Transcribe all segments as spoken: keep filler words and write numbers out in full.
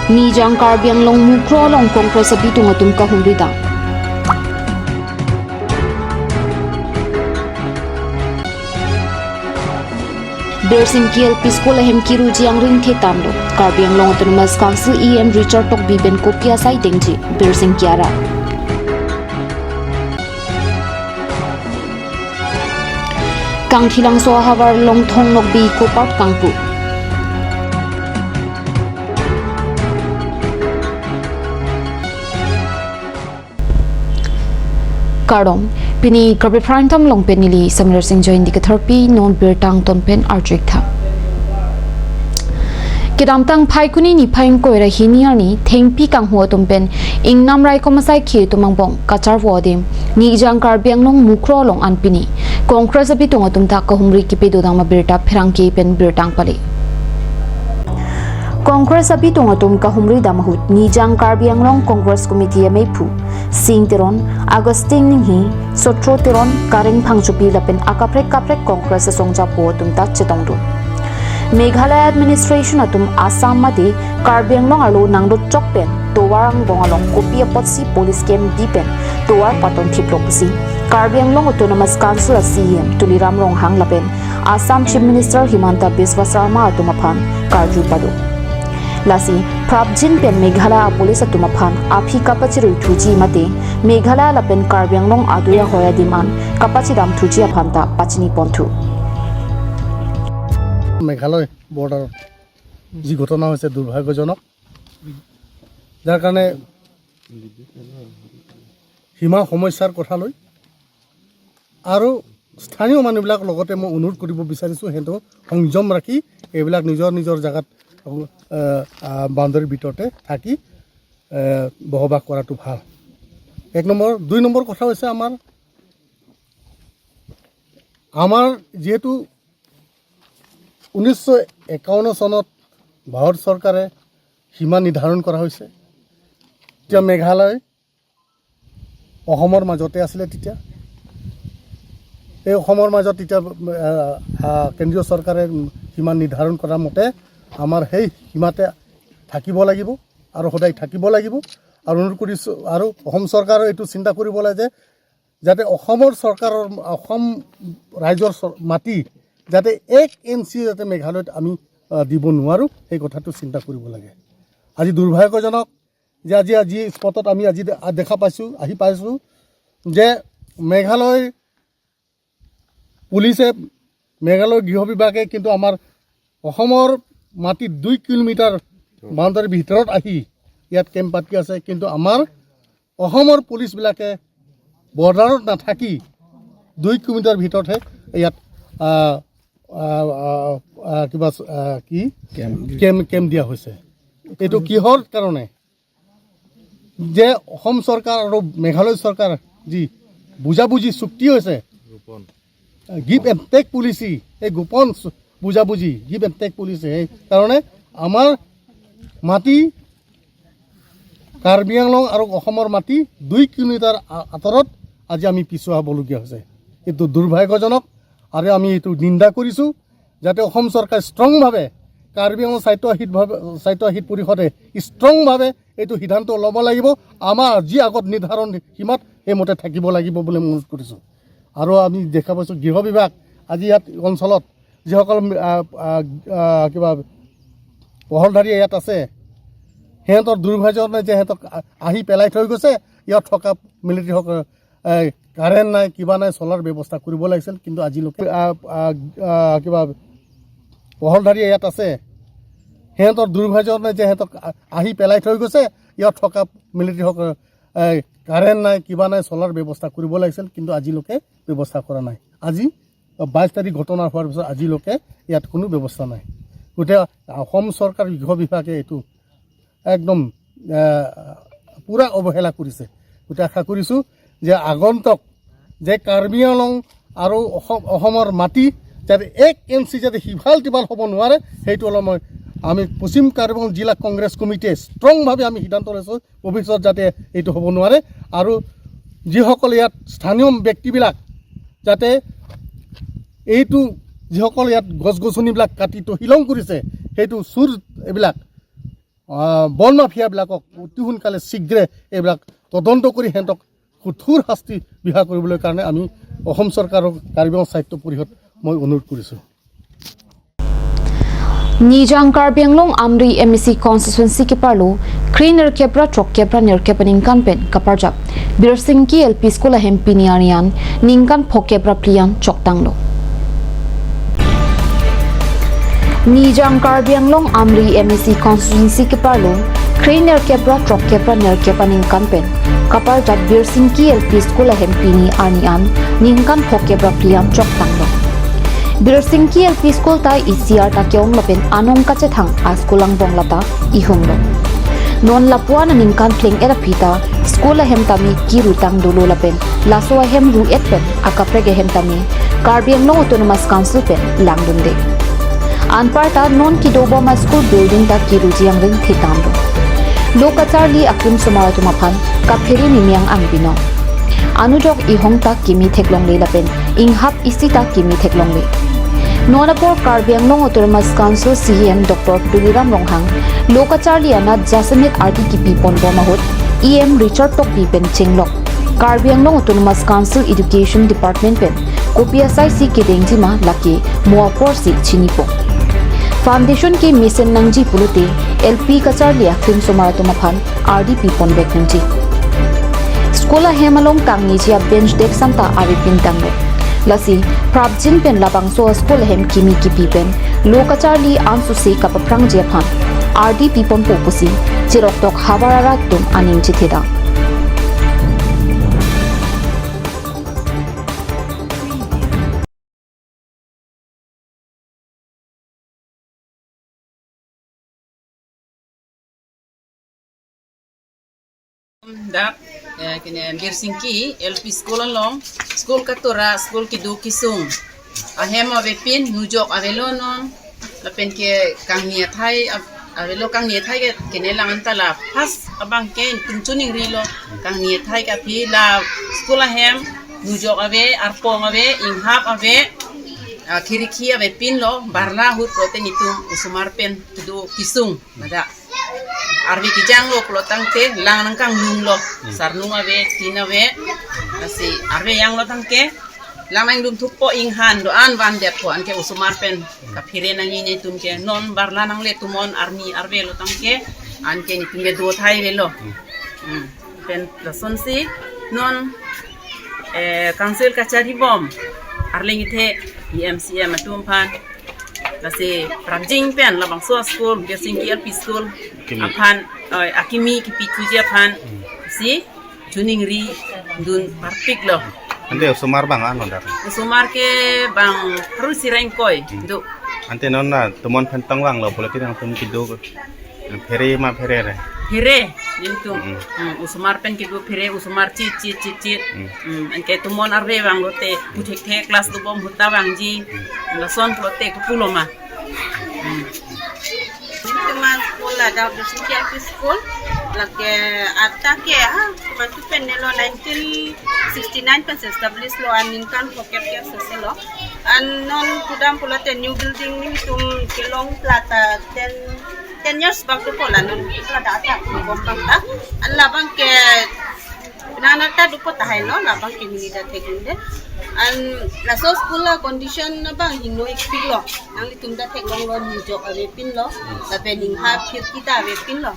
Nijang Karbi Anglong Mukroh along Congress abitung atum kahumri dam. Birsingki L P School ahem kiruji angring the tamlo. Karbi Anglong Autonomous Council E M Richard Tokbi pen kopi asai dengji Birsingki arat. Kangthilangso ahavar Longthong Nokbe Eco Park kangpu. Kardom, pini Karbi Prime Time along pen neli Samir Singh Join di ketherpi non birta angton pen arju-ik tha. Kedamtang Phaikuni niphai ingkoi ra hini arni thengpi kanghu atum pen ingnam raikom asai ke atum angbong kacharvo adim Nijang Karbi Anglong Mukroh along an pini Congress abitung atum ta kahumri kepi dodam abirta pherangke pen birta nangpale. Congress abitung atum kahumri dam ahut Nijang Karbi Anglong Congress Committee amephu Sing Teron, Augustine Ninghe, Sotro Teron, Kareng Phangchopi lapen akaprek kaprek Congress asongjapo atum ta chetongdun. Meghalaya administration atum Assam mate Karbi Anglong arlo nangdotchok pen tovar angbong along kopi apotsi police camp bi pen tovar paton thiplo pusi Karbi Anglong Autonomous Council a C E M Tuliram Ronghang lapen Assam Chief Minister Himanta Biswa Sarma atum aphan karju pado. Lasi prapjin pen Meghalaya police atum aphan aphi kapachirui thuji mate Meghalaya lapen Karbi Anglong adui ahoi adim an kapachidam thuji aphan ta pachini ponthu. Meghalaya বৰ্ডাৰত যি ঘটনা হৈছে দুৰ্ভাগ্যজনক, যাৰ কাৰণে সীমা সমস্যাৰ কথা লৈ আৰু স্থানীয় মানুহবিলাকৰ লগতে মই অনুৰোধ কৰিব বিচাৰিছোঁ, সিহঁতক সংযম ৰাখি এইবিলাক নিজৰ নিজৰ জেগাত, আহ, আহ, বাউণ্ডেৰীৰ ভিতৰতে থাকি, আহ, বসবাস কৰাটো ভাল। এক নম্বৰ। দুই নম্বৰ কথা হৈছে আমাৰ, আমাৰ যিহেতু ঊনৈছশ একাৱন্ন চনত ভাৰত চৰকাৰে সীমা নিৰ্ধাৰণ কৰা হৈছে। এতিয়া মেঘালয় অসমৰ মাজতে আছিলে তেতিয়া। এই অসমৰ মাজত তেতিয়া, আহ, আহ, কেন্দ্ৰীয় চৰকাৰে সীমা নিৰ্ধাৰণ কৰা মতে আমাৰ সেই সীমাতে থাকিব লাগিব আৰু সদায় থাকিব লাগিব। আৰু অনুৰোধ কৰিছোঁ, আৰু অসম চৰকাৰে এইটো চিন্তা কৰিব লাগে যে যাতে অসমৰ চৰকাৰৰ, অসম ৰাইজৰ চৰ-, মাটি যাতে এক ইঞ্চি যাতে মেঘালয়ত আমি, আহ, দিব নোৱাৰোঁ, সেই কথাটো চিন্তা কৰিব লাগে। আজি দুৰ্ভাগ্যজনক যে আজি, আজি স্পটত আমি আজি দে-, আ, দেখা পাইছোঁ, আহি পাইছোঁ যে মেঘালয় পুলিচে, মেঘালয় গৃহ বিভাগে কিন্তু আমাৰ অসমৰ মাটিত দুই কিলোমিটাৰ বাউণ্ডেৰীৰ ভিতৰত আহি ইয়াত কেম্প পাতি আছে, কিন্তু আমাৰ অসমৰ পুলিচবিলাকে বৰ্ডাৰত নাথাকি দুই কিলোমিটাৰ ভিতৰতহে ইয়াত, আহ, আহ, আহ, আহ, কিবা, আহ, কি? কেম্প। কেম্প, কেম্প দিয়া হৈছে। এইটো কিহৰ কাৰণে? যে অসম চৰকাৰ আৰু মেঘালয় চৰকাৰ যি বুজাবুজি চুক্তি হৈছে, গিভ এণ্ড টেক পলিচি, এই গোপন চু-, বুজাবুজি, গিভ এণ্ড টেক পলিচি, সেই কাৰণে আমাৰ মাটি, কাৰ্বি আংলং আৰু অসমৰ মাটি দুই কিলোমিটাৰ আ-, আঁতৰত আজি আমি পিছুৱাবলগীয়া হৈছে। এইটো দুৰ্ভাগ্যজনক আৰু আমি এইটো নিন্দা কৰিছোঁ। যাতে অসম চৰকাৰে ষ্ট্ৰংভাৱে, কাৰ্বি আংলং স্বায়ত্তশাসিতভাৱে, স্বায়ত্তশাসিত পৰিষদে ষ্ট্ৰংভাৱে এইটো সিদ্ধান্ত ল'ব লাগিব। আমাৰ যি আগত নিৰ্ধাৰণ সীমাত সেইমতে থাকিব লাগিব বুলি মই অনুৰোধ কৰিছোঁ। আৰু আমি দেখা পাইছোঁ গৃহ বিভাগ আজি ইয়াত অঞ্চলত যিসকল, আহ, আহ, আহ, কিবা পহৰাধাৰী ইয়াত আছে, সিহঁতৰ দুৰ্ভাগ্য যে সিহঁতক আ-, আহি পেলাই থৈ গৈছে। ইয়াত থকা মিলিটাৰীসকল, এ, কাৰেণ্ট নাই, কিবা নাই, চলাৰ ব্যৱস্থা কৰিব লাগিছিল, কিন্তু আজিলৈকে, আ, আ, আ, কিবা পহৰাধাৰী ইয়াত আছে, সিহঁতৰ দুৰ্ভাগ্য যে সিহঁতক আ-, আহি পেলাই থৈ গৈছে। ইয়াত থকা মিলিটাৰীসকল, এ, কাৰেণ্ট নাই, কিবা নাই, চলাৰ ব্যৱস্থা কৰিব লাগিছিল, কিন্তু আজিলৈকে ব্যৱস্থা কৰা নাই। আজি বাইছ তাৰিখ ঘটনা হোৱাৰ পিছত আজিলৈকে ইয়াত কোনো ব্যৱস্থা নাই। গতিকে অসম চৰকাৰ গৃহ বিভাগে এইটো একদম, আহ, পূৰা অৱহেলা কৰিছে। গতিকে আশা কৰিছোঁ যে আগন্তুক যে কাৰ্বি আংলং আৰু অসম, অসমৰ মাটি যাতে এক ইঞ্চি যাতে সিফাল তিফাল হ'ব নোৱাৰে, সেইটো অলপ মই, আমি পশ্চিম কাৰ্বি আংলং জিলা কংগ্ৰেছ কমিটিয়ে ষ্ট্ৰংভাৱে আমি সিদ্ধান্ত লৈছোঁ, ভৱিষ্যত যাতে এইটো হ'ব নোৱাৰে। আৰু যিসকল ইয়াত স্থানীয় ব্যক্তিবিলাক যাতে এইটো, যিসকল ইয়াত গছ গছনিবিলাক কাটি তহিলং কৰিছে, সেইটো চুৰ এইবিলাক আহ, বন মাফিয়াবিলাকক অতি সোনকালে শীঘ্ৰে এইবিলাক তদন্ত কৰি সিহঁতক কঠোৰ শাস্তি বিহা কৰিবলৈ কাৰণে আমি অসম চৰকাৰক, কাৰ্বি আংলং সাহিত্য পৰিষদ মই অনুৰোধ কৰিছোঁ। Nijang Karbi Anglong Amri M A C constituency keparlo, kre nerkep ra throk kep ra nerkep aningkan pen kaparjap Birsingki L P School ahem pini arni an ningkan phokep ra phli an choktanglo. Nijang Karbi Anglong Amri M A C constituency keparlo, kre nerkep ra throk kep ra nerkep aningkan pen kaparjap Birsingki L P School ahem pini arni an ningkan phokep ra phli an choktanglo. Birsingki L P School ta isi arta ke-ong lapen anong kachethang a-school angbong lata ihunglo. Non lapu-an aningkan phleng-et aphi ta school ahem tame kirutang dolo lapen laso ahem ru-et pen akaprek ahem tame Karbi Anglong Autonomous Council pen langdunde. Anparta non kedobom a-school building ta kiruji angring thekdamlo. Lo kacharli akrim osomar atum aphan kaphere meme ang binong. Anujok ihong ta kimi theklongle lapen inghap isi ta kimi theklongle. Non apor Karbi Anglong Autonomous Council C E M Doctor Tuliram Ronghang lo kacharli anat jasemet ardi kipi ponbom ahut E M Richard Tokbi pen chenglok Karbi Anglong Autonomous Council Education Department pen kopi asai si kedengji ma lake mo aporsi chinipo. Foundation kemesen nangji pulote L P kacharli akrim osomar atum aphan ardi piponvek nangji. School ahem along kangneji a-bench desk anta ave pintanglo. Lasi prapjin pen labangso a-school ahem kimi kipi pen lo kacharli ansose kapaphrangji aphan ardi piponpo pusi cheroktok havar arat atum aning chethedam. Dak, eh, kene Birsingki L P School along, school katura, school kedo kesung ahem avepin, nujok avelo non, lapen ke kangni athai av-, avelo, kangni athai ke kene lang anta la first abang ke tum choningrilo, kangni athai ke aphi la school ahem nujok ave, arpong ave, inghap ave, ah, khiriki avepinlo, barla ahut pulote netum osomar pen kedo kesung, mada. Arve kejanglo pulo tangte lang nangkanglumlo. Hmm. Sarnung ave, tin ave, lasi arve janglo tangte lang nangdum thukpo, inghan do-an vandetpo, anke osomar pen kaphere nangji netum ke, non barla nangle tumon arni arve lo tangte, anke netum ke do athai avelo. Hmm. Hmm. Pen lasonsi non, eh, council kacharlibom arleng ithe E M C M atum aphan, lasi prapjin pen labangso a-school, Birsingki L P School Kimi. Aphan, eh, akimi kipi thuji aphan, hmm, si choningridun parpiklo. Ante osomar bang ano dak? Osomar ke bang pharo isi ra ingkoi, hmm, do. Ante non na tumon pen tangvanglo pulote nangtum kedo phere ma pherere? Phere, netum. Mm. Mm, osomar pen kedo phere, osomar chit, chit, chit, chit. Mm. Mm, anke tumon arve vanglote, pu thekthe class dobom ahut ta vangji. Mm. Lason pulote kepulo ma. Mm. Netum a-school ladak Birsingki L P School, lake arta ke, ha, matu pen nelo nineteen sixty-nine pen establish lo, an ningkan phokep ke soselo. An non kedam pulote new building netum kelong plata ten ten years bak dopo la non, la data bom bang ta. An labang ke nana ta dopo tahai lo, labang ke neli ta theklongde. An laso school a-condition abang hingno-ikpiklo. Nanglitum ta theklonglo, nujok avepinlo, lapen inghap khirki ta avepinlo.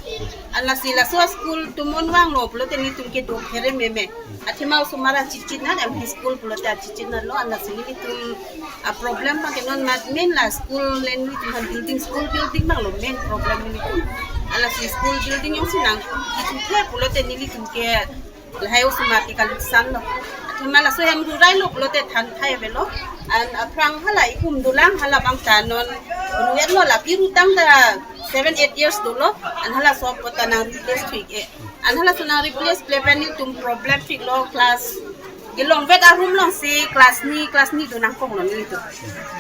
An lasi laso a-school tumon vanglo pulote netum kedo phere meme. Athema osomar achitchit nat, M P school pulote achitchit natlo, an lasi netum a-problem abang ke non mat main la school le netum aphan building, school building abanglo main problem netum. An lasi school building jongsi nang, netum ke pulote nelitum ke lahai osomar ke kaluksanlo. Athema laso hem rurai lo pulote than thai avelo. An aphrang hala ikum dolang, hala bang ta non ru-etlo, la pirutang ta seven, eight years dolo. An halaso apot ta nang replace thik e. An halaso nang replace ple pen netum problem thiklo, class kelongvet a-room alongsi class ni, class ni do nangkonglo netum.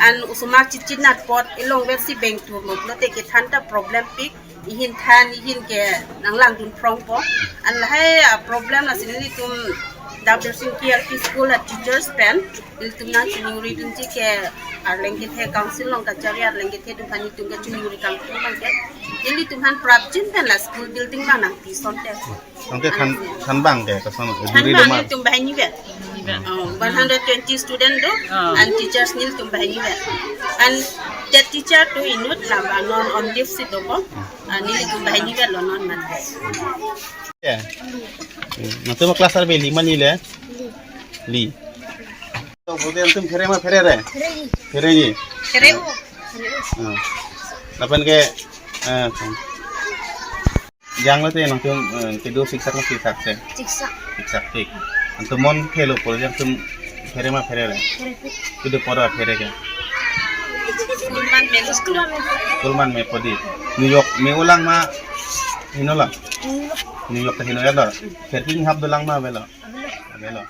An osomar chitchit nat apot elongvet si bengturlo pulote kethan ta problempik, ihin than, ihin ke nanglangdun phrongpo. An lahai a-problem lasi netum Dr. Singki L P School a teachers pen ilitum nangchoningri dunji ke Arleng Kethe Council along kachari Arleng Kethe atum aphan itum kachoningri kangtung abang ke ilitum aphan prapjin pen la school building abang nangpi asonte. Tangte than, than abang ke koson, than duri abang doma. Ilitum banghini vet. Oh, one hundred twenty student do, oh, and teachers nelitum banghini vet. And that teacher do inut la abang non on leave si dopo. Ah, nelitum banghini vet lo non man. Ya. Hmm, nangtum class arve li ma neli? Li. To bote nangtum phere ma pherere? Phereji. Phereji. Phere o. Ah. Lapen ke, eh, janglo te nangtum, eh, kedo siksak ma siksak se? Siksak. Siksak tik. Nangtum mon thelo pore nangtum phere ma pherere? Phere tik. Kedo pore phere ke? School man me lo. School man me podi. New York me-o lang ma heno lang? New York. New York ta heno ya lo. Phere tik hap dolang ma avelo? Avelo.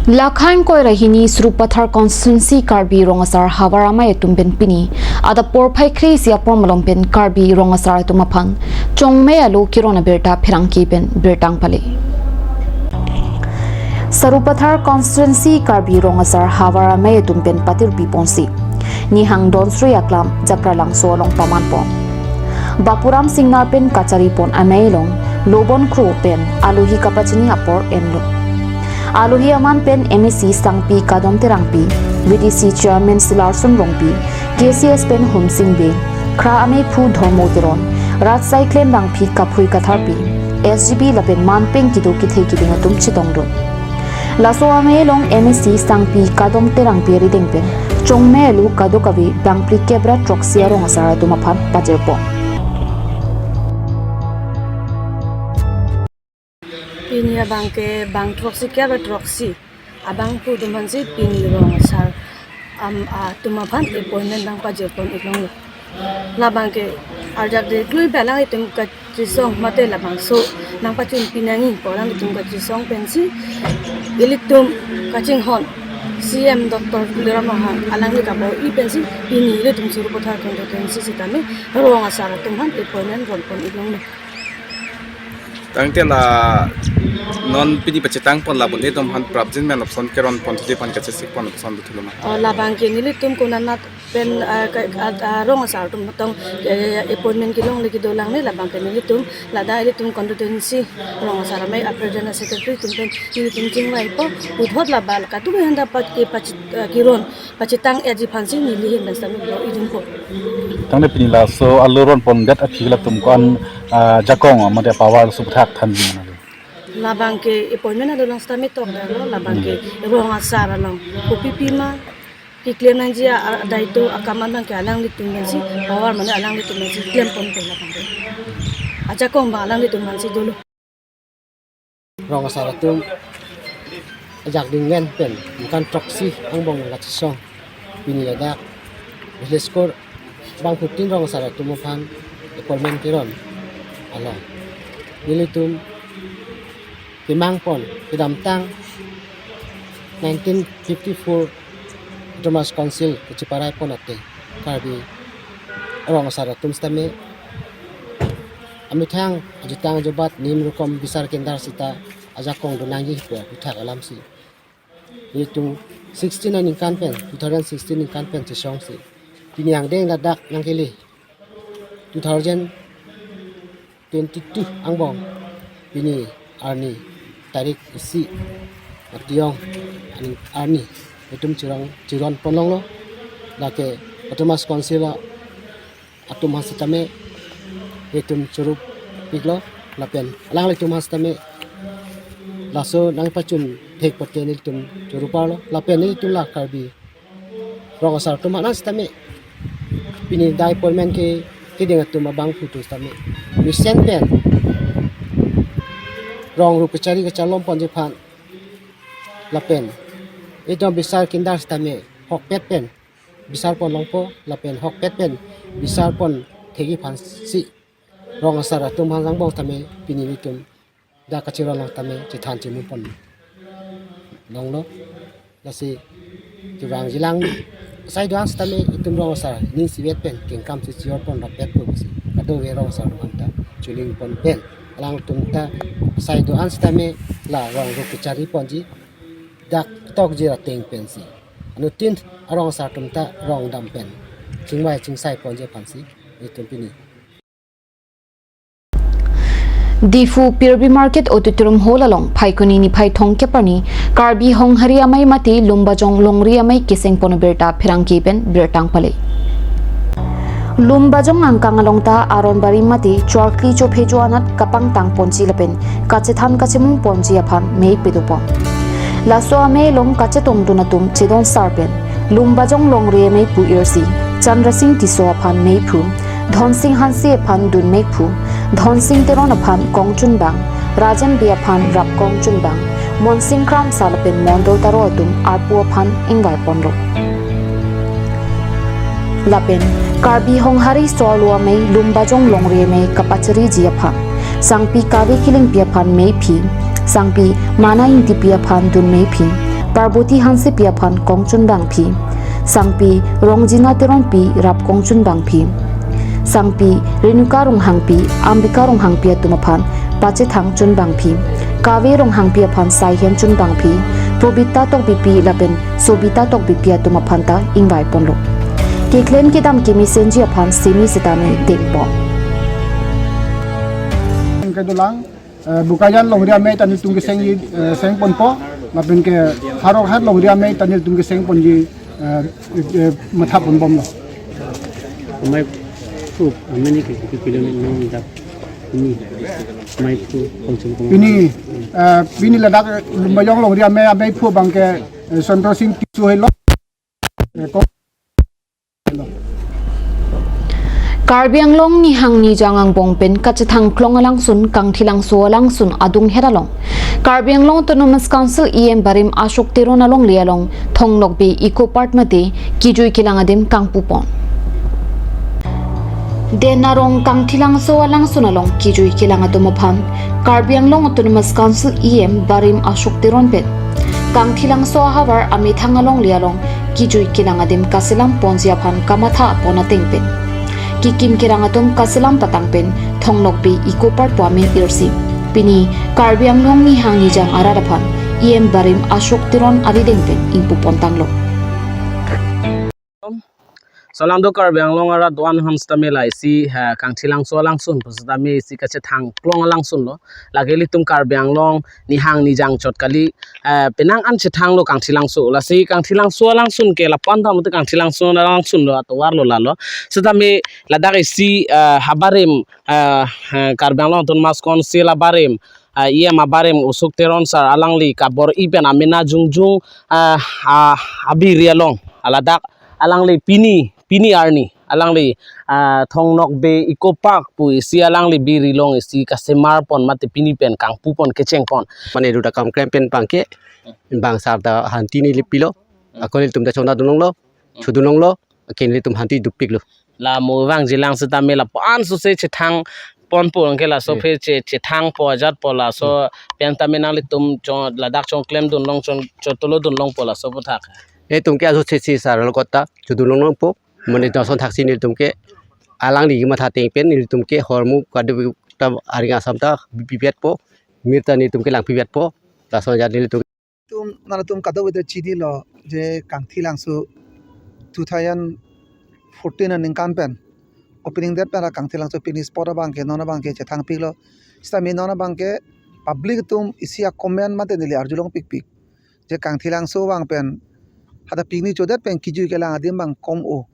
Lakhang koira hini Sarupathar constituency Karbi Rong Asar Havar Amei atum pen pini adap porphai kre-isi apor malom pen Karbi Rong Asar atum aphan Chongmei alo keron abirta pherangke pen birta pale. Sarupathar constituency Karbi Rong Asar Havar Amei atum pen patirpi ponsi Nihang Donsri aklam Jakralangso along paman pon. Bapuram Singnar pen kachari pon amei along Lobon Kro pen alohi kapachini apor enlo. Alohi aman pen M A C Sangpi Kadom Terangpi, V D C Chairman Silarson Rongpi, K C S pen Humsing Bey, Khra Amei Phu Dhormo Teron, Rajsai Klem Rangpi Kaphui Katharpi, S G B lapen manpeng kedo kethe keding atum chetongdun. Laso amei along M A C Sangpi Kadom Terangpi arideng pen Chongmei alo kadokave bang phlikep ra throksi arong asar atum aphan pajirpon. Pini abang ke bang throksi kep ra throksi abang pu atum aphansi pini rong asar am, atum aphan appointment abang pajirpon ik longlo. Labang ke arjak de klui pen alanglitum kachesong mate labangso nangpachunpi nangji pu alanglitum kachesong pensi ilitum kachinghon C M Doctor Tuliram Ronghang alangli kabor-i pensi pini ilitum Sarupathar constituency sitame rong asar atum aphan appointment ronpon ik longlo. Tangte la non pini pachetang pon labun etum aphan prapjin pen opson keron pon thudi aphan kachesik pon opson duthulo ma? Oh, labang ke nelitum konat pen, ah, ka, ah, ah, rong asar atum tong, eh, appointment kelongle kedo lang ne labang ke nelitum ladak ilitum constituency rong asar amei a president a secretary atum pen nelitum chingvaipo puthot labang kadokave aphanta pa, ke pachi, ah, keron pachetang eji aphansi neli ahin pen sitame bor-i dunpo. Tangte pini laso alo ronpondet aphi latum ko-an, ah, ajakong mate power laso aphuthak thanji ma nangli? Labang ke appointment alo along sitame toklo, labang ke rong asar along kopi pima keklem nangji a, a, daito akam abang ke alanglitum pensi power mane alanglitum pensi klem ponpo labang ke. Ajakong abang alanglitum aphansi dolo. Rong asar atum ajak dinglen pen ningkan throksi angbong nangkachesong pini ladak village court bangphutin rong asar atum aphan appointment keron along nelitum kemang pon kedamtang nineteen fifty-four Autonomous Council kacheparai pon ateng Karbi rong asar atum sitame amethang ajutang ajobat nim rukom bisar kendar sita ajakong donangji pu aphuthak alamsi nelitum sixteen aningkan pen, two thousand sixteen ningkan pen chesongsi pini angdeng ladak nangkele two thousand twenty-two angbong pini arni tarik isi Matiyong aning arni itum chirong chiron pon longlo. Lake Autonomous Council atum aphan sitame itum chorop piklo lapen alanglitum aphan sitame laso nangpachun thek pote nelitum chorop parlo lapen nelitum la Karbi rong asar atum aphan sitame pini dai appointment ke keding atum abangphu atum sitame mesen pen rong rup kachari kacharlom ponji aphan lapen itum bisar kendar sitame hokpet pen bisar pon longpo lapen hokpet pen bisar pon thekji aphansi rong asar atum aphan angbong tame pini nelitum dak kachiron lang tame chethan chimun pon longlo. Lasi kevangji lang asai do-an sitame itum rong asar ning isivet pen kengkam si chior pon rapet po pusi kadokave rong asar atum aphanta chuning pon pen Alangtum ta sai do-an sitame la rong ro kechari ponji, dak tokji ra ateng pensi. Anuttin arong asar atum ta rong dam pen chingvai chingsai ponji aphansi itum pini. Diphu Pirbi Market Auditorium Hall along Phaikuni niphai thomkep arni Karbi Honghari Amei mate Lumbajong Longri Amei keseng pon abirta pherangke pen birta nangpale. Lumbajong angkang along ta aron bari mate chorkli chophe jo anat kapangtang ponji lapen kachethan kachemung ponji aphan mei pado pon. Laso amei along kachetongdun atum chedon sar pen Lumbajong Longri Amei pu irsi Chandra Singh Tisso aphan meiphu, Dhon Singh Hanse aphan dun meiphu, Dhon Singh Teron aphan kongchunbang, Rajan Bey aphan rap kongchunbang, Monsing Kramsa lapen Mondol Taro atum arpu aphan ingvai ponlo. Lapen Karbi Honghari Sorlo Amei Lumbajong Longri Amei kapachariji aphan Sangpi Kave Killingpi aphan meiphi, Sangpi Mana Ingtipi aphan dun meiphi, Parboti Hansepi aphan kongchunbangphi, Sangpi Rongjina Teronpi rap kongchunbangphi, Sangpi Renuka Ronghangpi, Ambika Ronghangpi atum aphan pachethang chunbangphi, Kave Ronghangpi aphan saihem chunbangphi, Probita Tokbipi lapen Sobita Tokbipi atum aphan ta ingvai ponlo. Keklem kedam kemesenji aphan semi sitame dengpon. Kedolang, eh, Bokajan Longri Amei ta nelitum kesengji, eh, seng ponpo, lapen ke Harok Hat Longri Amei ta nelitum keseng ponji, eh, eh, matha ponbomlo. Amei phu, amei ni ke, ke, ke, pilo ni, ni, ni, ni. Amei phu, kongchung kong. Pini, eh, pini ladak Lumbajong Longri Amei, ameiphu abangke, eh, Chandra Singh Tisso helo. Eh, kong- Karbi Anglong nihang nijang angbong pen kachethang klong alangsun Kangthilangso alangsun adunghet along Karbi Anglong Autonomous Council E M barim Ashok Teron alongle along Thong Nokbe Eco Park mate kejui kelang adim kangpu pon. Den arong Kangthilangso alangsun along kejui kelang atum aphan Karbi Anglong Autonomous Council E M barim Ashok Teron pen Kangthilangso ahavar amethang alongle along kejui kelang adim kaselam ponji aphan kamatha pon ateng pen kekim kerang atum kaselam patang pen Thong Nokbe Eco Park pu amen irsi pini Karbi Anglong nihang nijang arat aphan E M barim Ashok Teron arideng pen ingpu pon tanglo. Solangso do Karbi Anglong arat do-an aphan sitame la isi, eh, Kangthilangso alangsun pu sitame isi kachethang klong alangsun lo. Lake ilitum Karbi Anglong nihang nijang chot kali, eh, penang an chethang lo Kangthilangso. Lasi Kangthilangso alangsun ke lapu-an ta mate Kangthilangso alangsun lo, atovar lo lalo. Sitame ladak isi, eh, abarim, eh, eh, Karbi Anglong Autonomous Council abarim, eh, E M abarim Ashok Teron sir alangli kabor-i pen amena jongjong, eh, ah, abiri along. Ladak alangli pini, pini arni alangli, ah, Thong Nokbe Eco Park pu isi alangli biri along isi kasemar pon mate pini pen kangpu pon kecheng pon. Mane duda kam klem pen abangke, bang sar ta hanti neli pilo, ako nelitum ta chonda dunlonglo, chudunlonglo, ke nelitum hanti dopiklo. La mo vangjilang sitame lapu-an sose chethang ponpo anke laso, hmm, phe che, chethangpo ajatpo laso, hmm, pen tame nanglitum chong ladak chongklem dunlong chong chotolo dunlongpo laso aphuthak. Netum ke aso che che sar lo kota chudunlongpo. Mane doson thaksi nelitum ke alangli matha ateng pen nelitum ke hormu kadu ta aring asam ta bipipetpo. Mir ta nelitum ke langpipetpo. Laso ajat nelitum tum, nangtum kadokave ta chinilo je Kangthilangso two thousand fourteen aningkan pen opening date pen ra Kangthilangso picnic spot abangke non abangke chethangpiklo. Sitame non abangke public atum isi a-comment mate neli arjulong pikpik je Kangthilangso abang pen hadak picnic chodet pen kejui kelang adim abang kom-o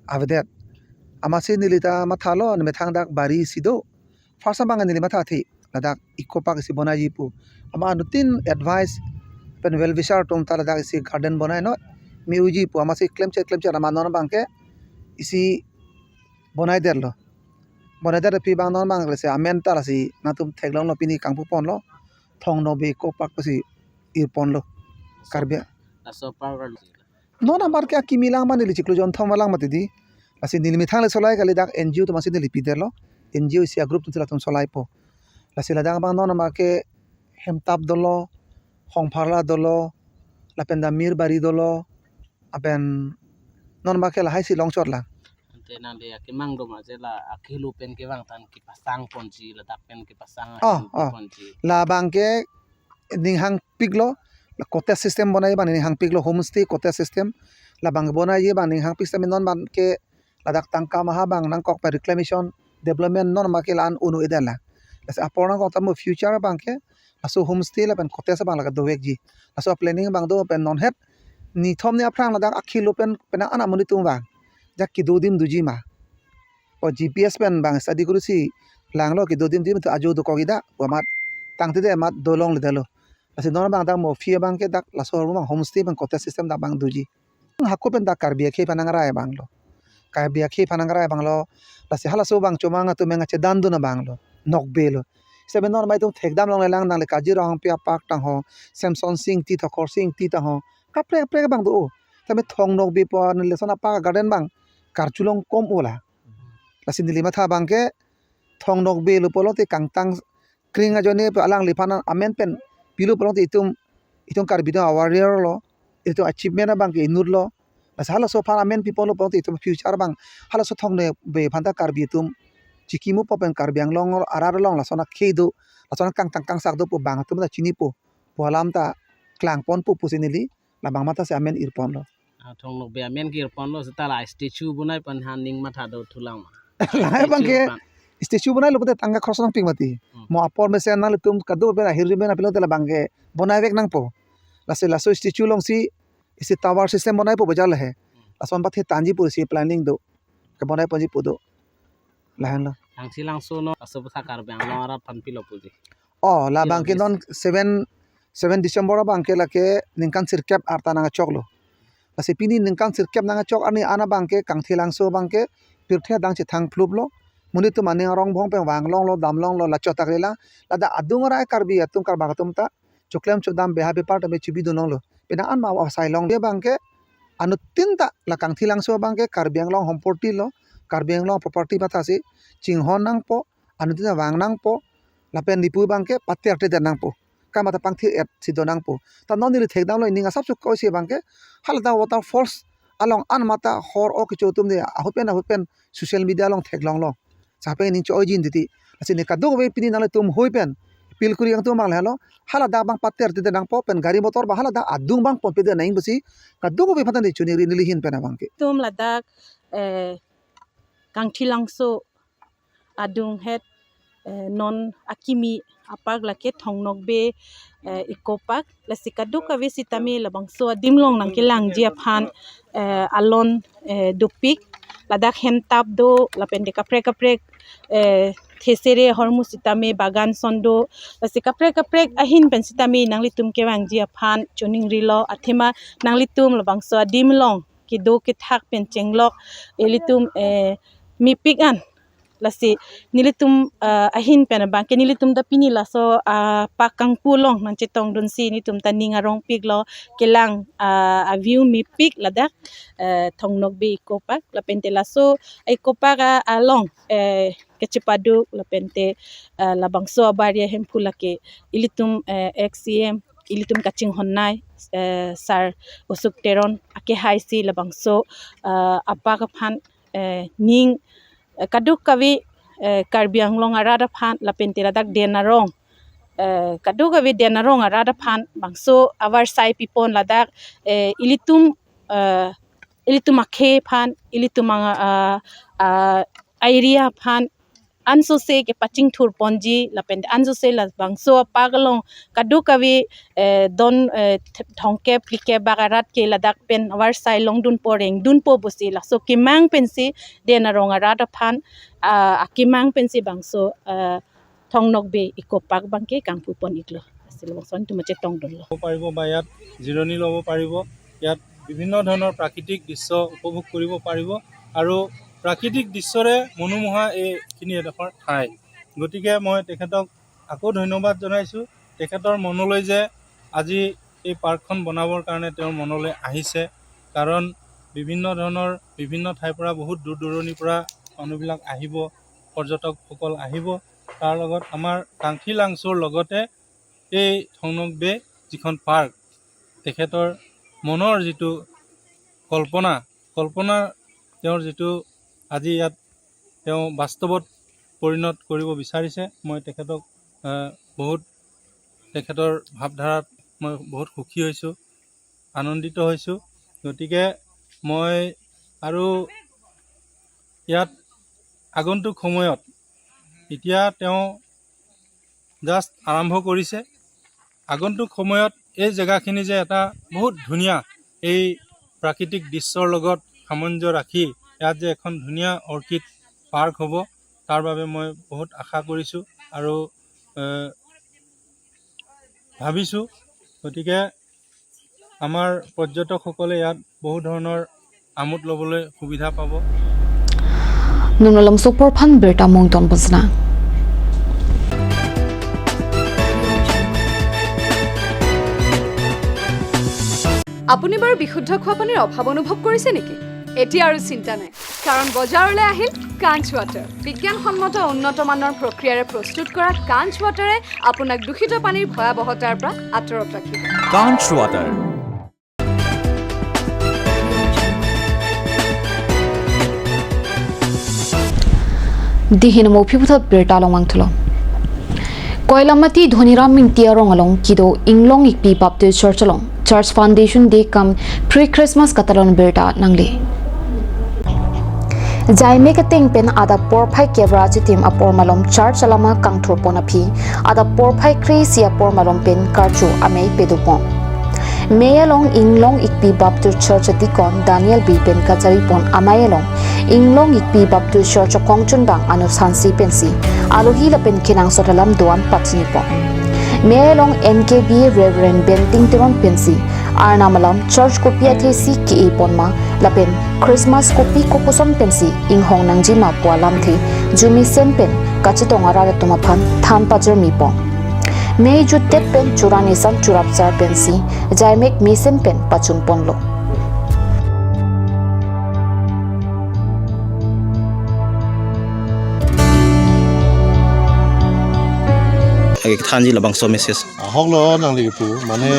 avedet. Amatsi neli ta mathalo, nemethang dak bari isi do. First abang neli matha thi ladak Eco Park isi bonaiji pu. Amat anuttin advice pen well wisher atum ta ladak isi garden bonai non me-oji pu. Amatsi klemchet klemchet amat non abangke isi bonaidetlo. Bonaidet aphi abang non abang lasi amen ta lasi nangtum theklonglo, pini kangpu ponlo, Thong Nokbe Eco Park pusi ir ponlo. Karbi. Laso park Non abangke akimi lang ma neli chiklo jonthom alang mati di. Lasi neli methang le solai kali, dak N G O atum si neli pidetlo. N G O isi a-group atum si latum solaipo. Lasi ladak abang non abangke Hemtap dolo, Hongpharla dolo, lapen Damir Bari dolo, lapen non abangke lahai si longchot lang. Te nangli akemang do ma je la akehelo pen kevang tan kepasang ponji, ladak pen kepasang, ah, ahin, ah, ponji. Labang ke ning hangpiklo, la cottage system bonai abang ning hangpiklo, homestay cottage system. Labang bonai abang ning hangpik system, non abang ke ladak tangka maha abang nangkok pen reclamation development non ma ke la-an unu eden la. Lasi apor nangkok tamo future abang ke laso homestay lapen cottage abang la kedovekji. Laso planning abang do pen non het nithom ni aphrang ladak akehelo pen penang an amonit atum abang jak kedo adim doji ma. O G P S pen abang study kuri si langlo kedo adim doji ma, ajo dokok ida pu amat tangte de amat dolongledetlo. Lasi non abang dak mo phi abang ke dak laso ahormu abang homestay abang cottage system dak abang doji. Hako pen dak Karbi akhei aphan nangrai abang lo. Karbi akhei aphan nangrai abang lo. Lasi halaso abang chomang atum meng achedan dun abang lo. Nokbe lo. Sebe non mai atum thekdam longlelang, nangli Kazirong Hangpi apark tangho, Semson Sing Ingti, Thokor Sing Ingti tangho, kaprek kaprek abang do. Sebe Thong Nokbe pu neli lason apark garden abang karchulong kom ola. Lasi neli matha abang ke Thong Nokbe lo pulote kangtang kring ajoine pu alangliphan amen pen pilo pulote itum, itum Karbi atum a-warrior lo, itum achievement abang ke inut lo. Lasi halaso aphan amen piponlo pulote itum future abang halaso Thong Nokbe aphan ta Karbi atum chikimo po pen Karbi Anglong arat along lason akhei do, lason akangtang kangsak do pu abang atum ta chinipo pu alam ta klangponpo pusi neli labang matha si amen irponlo. Ah, Thong Nokbe amen ke irponlo seta la statue bonai aphan han ning matha do thulang ma? Lahai abang ke statue aphan. Statue bonailo pute tangka khorsa nangpik mati. Hmm. Mo apor mesen nanglitum kado pen ahirjume pen apilo te labang ke bonaivek nangpo. Lasi laso statue alongsi isi tower system bonaipo bajar lahai. Hmm. Lason pathe tanji pusi planning do. Kebonaiponji pu do. Lahenlo. Kangthilangso non laso aphuthak Karbi Anglong arat aphan pilo puji? Oh, labang ke, yes, non seven, seven December abang ke lake ningkan sirkep arta nangkachoklo. Lasi pini ningkan sirkep nangkachok arni an abang ke Kangthilangso abang ke pirthe adang chethang phluplo. Monit atum aning arong bhong pen vanglonglo, damlonglo, la chotak rela. Ladak adung arai Karbi atum Karbak atum ta choklem chodam beha bepar tame chibidun longlo. Penang an ma asai long abang ke anuttin ta la Kangthilangso abang ke Karbi Anglong homporti lo, Karbi Anglong property matha si chinghon nangpo, anuttin ta vang nangpo, lapen nipu abang ke pater te den nangpo. Kamatha pangthir et si do nangpo. Ta non neli thekdamlo, ining asap suk koi si abang ke haladak waterfalls along an matha hor o kecho atum de ahut pen ahut pen social media along theklonglo. Sape ning cho-oi jin titi. Lasi ne kadokave pini nanglitum hoi pen appeal kuri ang atum abang lahelo. Haladak abang pater te den nangpo pen gari motor abang haladak adung abang ponpe den nang pusi kadokave aphan ta ne choningri neli ahin pen abang ke. Itum ladak, eh, Kangthilangso adung het, eh, non akimi apark lake Thong Nokbe, eh, Eco Park. Lasi kadokave sitame labangso adim along nangkelangji aphan, eh, alon, eh, dopik. Ladak hentap do, lapen te kaprek kaprek, eh, thesere ahormu sitame bagan ason do. Lasi kaprek kaprek ahin pen sitame nanglitum kevangji aphan choningrilo, athema nanglitum labangso adim along kedo kethak pen chenglok ilitum, eh, mepik an. Lasi nelitum, eh, ahin pen abang ke nelitum ta pini laso, ah, park kangpu along nangchetongdunsi nelitum ta ning arongpiklo, kelang, ah, a-view mepik ladak, eh, Thong Nokbe Eco Park. Lapen te laso Eco Park, ah, along, eh, kachepaduk lapen te, eh, labangso abari ahemphu lake ilitum, eh, ex C M, ilitum kachinghonnei, eh, Sir Ashok Teron akehai si labangso, eh, apark aphan, eh, ning, eh, kadokave, eh, Karbi Anglong arat aphan lapen te ladak Den Arong, eh, kadokave Den Arong arat aphan bangso avarsai pipon ladak, eh, ilitum, eh, ilitum akhei aphan, ilitum ang, ah, ah, area aphan ansose kepachingthurponji lapen ansose labangso apark along kadokave, eh, don, eh, th-, thomkep phlikep bak arat ke ladak pen avarsai longdunpo rengdunpo pusi laso kemang pensi Den Arong arat aphan, ah, akemang pensi bangso, ah, Thong Nokbe Eco Park abang ke kangpupon iklo. Lasi labangso atum chetongdunlo. পাৰিব বা ইয়াত জিৰণি ল'ব পাৰিব। ইয়াত বিভিন্ন ধৰণৰ প্ৰাকৃতিক দৃশ্য উপভোগ কৰিব পাৰিব আৰু প্ৰাকৃতিক দৃশ্যৰে মনোমোহা এইখিনি এডোখৰ ঠাই। গতিকে মই তেখেতক আকৌ ধন্যবাদ জনাইছোঁ, তেখেতৰ মনলৈ যে আজি এই পাৰ্কখন বনাবৰ কাৰণে তেওঁৰ মনলৈ আহিছে। কাৰণ বিভিন্ন ধৰণৰ, বিভিন্ন ঠাইৰ পৰা, বহুত দূৰ দূৰণিৰ পৰা মানুহবিলাক আহিব, পৰ্যটকসকল আহিব। তাৰ লগত আমাৰ কাংথিলাংছোৰ লগতে এই থংনকবে যিখন পাৰ্ক, তেখেতৰ মনৰ যিটো কল্পনা, কল্পনা, তেওঁৰ যিটো আজি ইয়াত তেওঁ বাস্তৱত পৰিণত কৰিব বিচাৰিছে। মই তেখেতক, আহ, বহুত, তেখেতৰ ভাৱধাৰাত মই বহুত সুখী হৈছোঁ, আনন্দিত হৈছোঁ। গতিকে মই আৰু ইয়াত আগন্তুক সময়ত, এতিয়া তেওঁ জাষ্ট আৰম্ভ কৰিছে, আগন্তুক সময়ত এই জেগাখিনি যে এটা বহুত ধুনীয়া, এই প্ৰাকৃতিক দৃশ্যৰ লগত সামঞ্জস্য ৰাখি ইয়াত যে এখন ধুনীয়া অৰ্কিড পাৰ্ক হ'ব, তাৰ বাবে মই বহুত আশা কৰিছোঁ আৰু, এ, ভাবিছোঁ। গতিকে আমাৰ পৰ্যটকসকলে ইয়াত বহু ধৰণৰ আমোদ ল'বলৈ সুবিধা পাব। Nunalom sopor phan birta mungton bonsna. আপুনি বাৰু বিশুদ্ধ খোৱা পানীৰ অভাৱ অনুভৱ কৰিছে নেকি? এতিয়া আৰু চিন্তা নাই, কাৰণ বজাৰলৈ আহিল কাঞ্চ ৱাটাৰ। বিজ্ঞানসন্মত উন্নত মানৰ প্ৰক্ৰিয়াৰে প্ৰস্তুত কৰা কাঞ্চ ৱাটাৰে আপোনাক দূষিত পানীৰ ভয়াৱহতাৰ পৰা আঁতৰত ৰাখিব। কাঞ্চ water. Dihin mo phiputhot birta long mangthulo. Koilamati Dhoniram Ingti arong along kedo Inglong Ikpi Baptist Church along Church Foundation Day cum Pre-Christmas katalon birta nangle. Jaimek ateng pen adap porphai kevra chitim apor malom church alama kangthur pon aphi, adap porphai kre-isi apor malom pen karcho amei pedupon. Mei along Inglong Ikpi Baptist Church adikon Daniel Bey pen kachari pon amei along Inglong Ikpi Baptist Church akongchunbang Anup Hanse pensi alohi lapen kenangsot alam do-an pachini pon. Mei along N K B A Reverend Benting Teron pensi Arnam alam church kopi athesi ke-e pon ma lapen Christmas kopi kopuson pensi inghong nangji ma pu alamthe jumesen pen kachetong arat atum aphan than pajirmi pon. Mei jutdet pen chura nisan churapchar pensi jaimek mesen pen pachun ponlo. Agi thanji labangso message. Ahok lo nangli pu, mane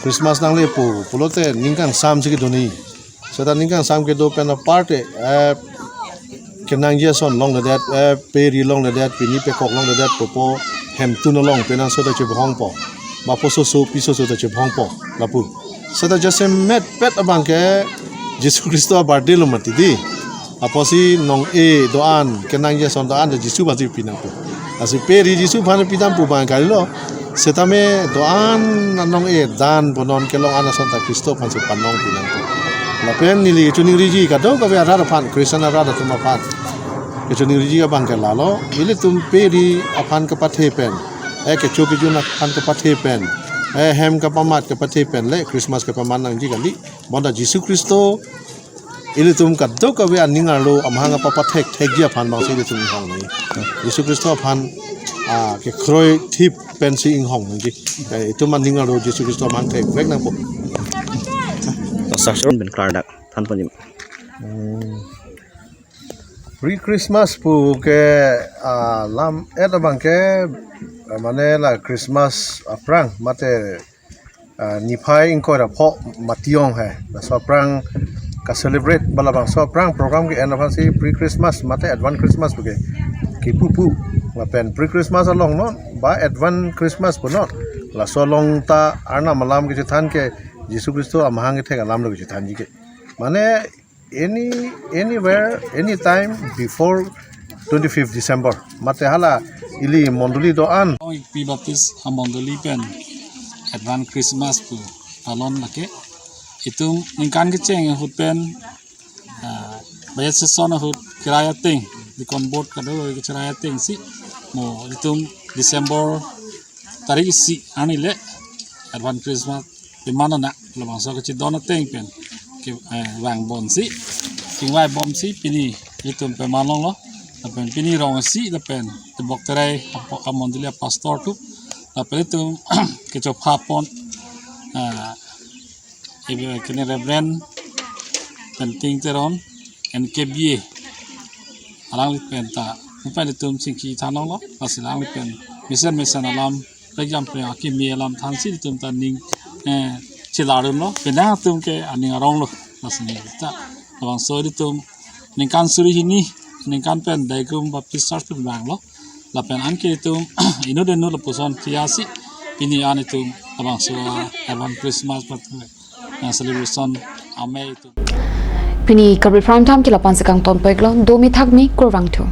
Christmas nangli pu, pulote ningkan sam si kedo ni. Seta ningkan sam kedo pen aparte, eh, kenangji ason longledet, eh, pe ri longledet, pini pekok longledet, popo hemtun along penang seta chebhong po. Ba poso so, piso so ta chebhong po, lapu. Seta jasemet pet abang ke Jisu Khristo a-birthday lo mati di. Apotsi nong-e do-an, kenangji ason do-an, Jisu aphansi pinang po. Lasi pe ri Jisu aphan pidam pu abang kalilo. Setame do-an nong-e dan bonon kelong an ason ta Khristo aphansi panong pinang po. Lapen neli chuning riji kadokave arat aphan, Christian arat atum aphan. Kechuning riji abang ke lalo, ilitum pe ri aphan kepathe pen, eh, kecho kejun aphan kepathe pen, eh, hem kapamat kepathe pen le Christmas kepaman nangji kali. Bonta Jisu Khristo ilitum kadokave aning arlo amahang apapathek thekji aphan bangsi ilitum inghong nangji. Jisu Khristo aphan, ah, kekroi thip pensi inghong nangji. Eh, itum aning arlo Jisu Khristo amahang thekvek nangpo. Pastor Sharon ben klardak than ponji. Hmm. Pre-Christmas pu ke, ah, lam et abang ke, ah, mane la Christmas aphrang mate, ah, niphai ingkoi ra pho mati ong he. Laso aphrang ka-celebrate ba labangso aphrang program ke-en aphansi pre-Christmas mate advance Christmas pu ke kipu pu. Lapen pre-Christmas along non ba advance Christmas pu non. Laso along ta Arnam alam kechethan ke Jisu Khristo amahang kethek alam lo kechethanji ke. Mane any, anywhere, anytime before twenty-fifth December. Mate hala ili mondoli do-an. Pi Baptist amondoli pen advance Christmas pu talon lake. Itum ningkan kecheng ahut pen, ah, budget session ahut kirai ateng, deacon board kado kirai atengsi mo itum December tarik isi arni le advance Christmas pemana na labangso kechedon ateng pen ke, eh, vang bomsi, chingvai bomsi pini itum peman longlo. Lapen pini rong isi lapen tebok terai apo-, amondoli apastor atum lapen itum kechopha pon, eh, ibe kene Reverend Benting Teron, N K B A. Alangli pen ta, upai itum chingki than longlo, lasi alangli pen mesen mesen alam, prekjam pre akimi alam thansi itum ta ning, eh, chelarun lo, penang atum ke aning arong lo, lasi ni ta, labangso itum ningkan suri hini ningkan pen Daigrum Baptist Church pen vanglo. Lapen anke itum inut inut lapuson kiasi pini an itum labangso Advance Christmas, eh, celebration amei itum. Pini Karbi Prime Time ke lapu-an si kangton peklo, domi thakmi, kurvangthu.